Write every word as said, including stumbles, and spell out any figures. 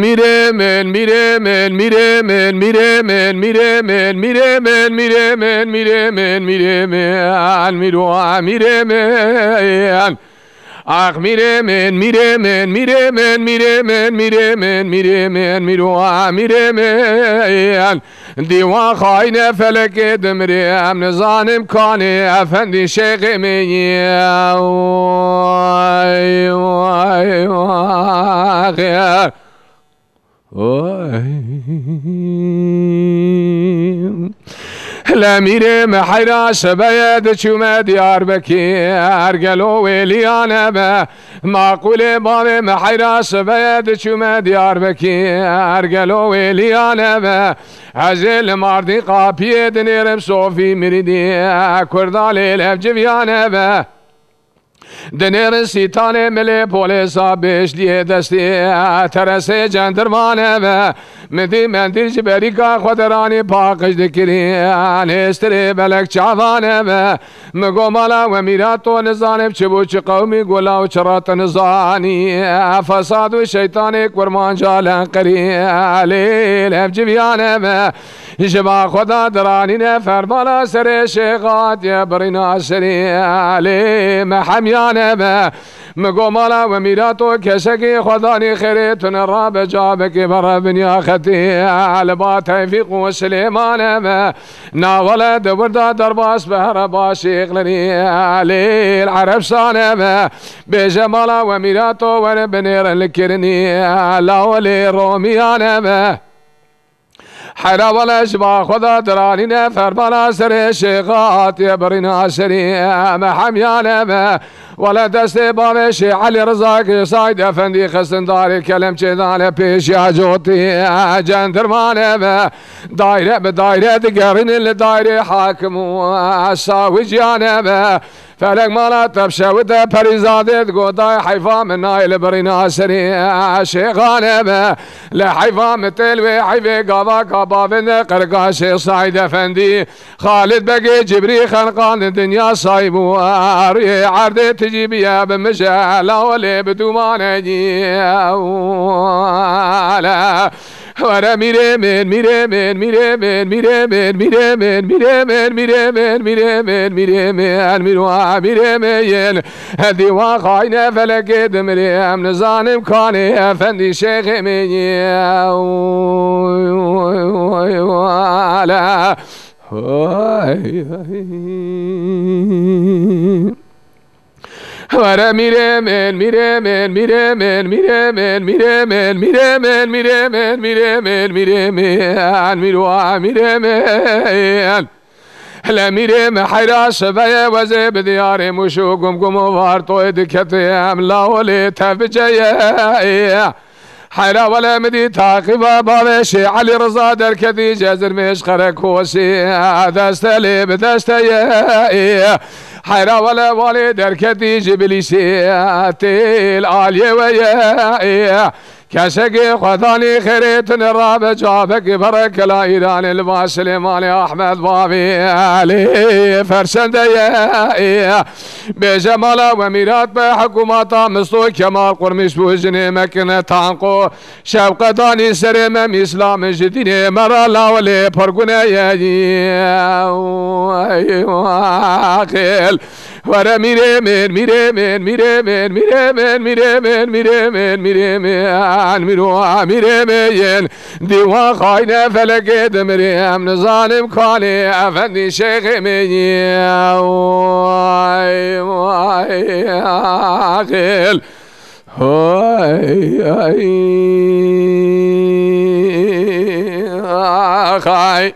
Mîrê min, mîrê min, mîrê min, mîrê min, mîrê min, mîrê min, mîrê min, mîrê min, mîrê min, mîro, mîrê min. Ax mîrê min, mîrê min, mîrê min, mîrê min, mîrê min, mîrê min, mîro, mîrê min. Dîwan xayne felekê dimrê, em nizanim kanê efendî şêxê min ye. Vay, vay, vay. Oy. Lemîrê me heyra şebeye diçûme Diyarbekir, gelo wêliyane be. Maqûlê bavê me heyra şebeye diçûme Diyarbekir, gelo wêliyane be. Ez ê li Mardîn qapiyê dinêrim sofî mirîdî, kurda lê levciviyane be. Dinêrin sîtanê milê polêsa bêşliyê destê teresê cendirmane be. Min dî mendîl ji berîka xwe deranî paqij dikirî, nêstirê belek çavane be. Min got mala we mîra to nizanim çi bû çi qewmî gula û çi rat nizanî. Fesad û şeytanê kurmanca lenqerî lê levciviyane be. Ji ba xwe da diranîne fermana serê şêxa hatiye birîna serî lê me hemiyane be. Min got mala we mîra to kesekî xwedanî xêrê tune rabe cabekê bere binya xetî li ba Tevfîq û Silêmane be. Na wele di wir de derbas be here ba şêxlerî lê Erebsane be. Bêje mala we mîra to were binêrin li kirinî la welê Romiyane be. Hera wele ji ba xwe de diranîne fermana serê şêxa hatiye birîna serî me hemiyane be. Wele destê bavê Şêx Elî Riza ki Saîd Efendî xistin darê kelemçê dane pêşiya cotî cendirmane be. Daîre bi daîre digerînin li daîrê hakim û sawiciyane be. Felek mala tepşewite Perîzadê digot, dayê heyfa min nayê li birîna serî şêxane be. Li heyfa min têl wê heyvê gava ka bavê ne qirka Şêx Saîd Efendî. Xalid Begê Cibrî xenqandin dinya sayî bû. Rûyê erdê tijî biye bi min je, la welê bi dûmane yî. Were mîrê min, mîrê min, mîrê min, mîrê min, mîrê min, mîrê min, mîrê min, mîrê min, mîrê min, mîro, mîrê min. Dîwan xayne felekê dimirê, em nizanim kanê efendî şêxê min ye. Oy, oy, oy, oy, ale. Oy, oy. Were mîrê min, mîrê min, mîrê min, mîrê min, mîrê min, mîrê min, mîrê min, mîrê min, mîrê min, mîro, mîrê min. Le mîrê min heyra şeveye wezê bi diyarê Mûş û Gumgum û Vartoyê diketê em lawolê tev biceye. Heyra wele min dî taqîba bavê Şêx Elî Riza derketî Cezirmêş Qerekosî deste lê bi deste ye. Heyra wele walê derketî ji Bilîsê têl aliyê we ye. Kesekê xwedanî xêrê tune rabe cabekî berekela Îranê li ba Silêmanê Ahmed bavê lê fersende ye. Bêje mala we mîrat be hikûmata Misto Kemal qurmîş bû jinê me kine tanqo. Şewqetanî serê me mîslam ji dînê me re lawelê pirgune ye. Xêl. Were mîrê min, mîrê min, mîrê min, mîrê min, mîrê min, mîrê min, mîrê min, mîro, mîrê min. Dîwan xayne felekê dimirê, em nizanim kanê efendî şêxê min ye. Vay, vay, axil. Vay, ay, axay.